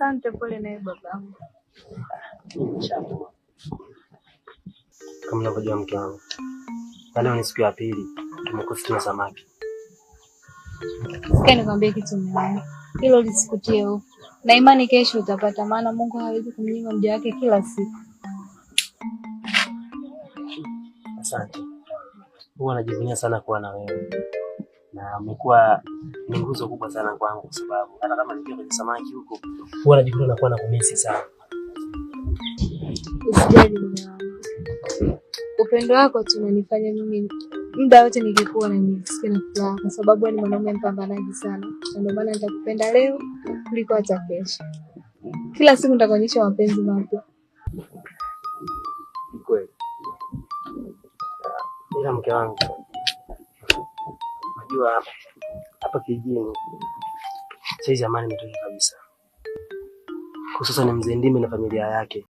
Asante, pole naye babangu. Nishapoa. Kama unavyojua mke wangu, na leo ni siku ya pili tumekosa tuna samaki. Sikia nikwambie kitu mume wangu, hilo lisikutie hofu, na imani kesho utapata, maana Mungu hawezi kumnyima mja wake kila siku. Asante. Huwa najivunia sana kuwa na wewe, na umekuwa ni nguzo kubwa sana kwangu, kwa sababu hata kama nikiwa kwenye samaki huko huwa najikuta nakuwa nakumisi sana. Usijali mume wangu, upendo wako tu unanifanya mimi muda wote nikikuona nijisikie na furaha, kwa sababu wewe ni mwanaume mpambanaji sana, na ndio maana nitakupenda leo kuliko hata kesho. Kila siku nitakuonyesha mapenzi mapya. Ni kweli. Ila mke wangu, unajua hapa kijijini saizi amani imetoweka kabisa, hususan mzee Ndimbe na familia yake.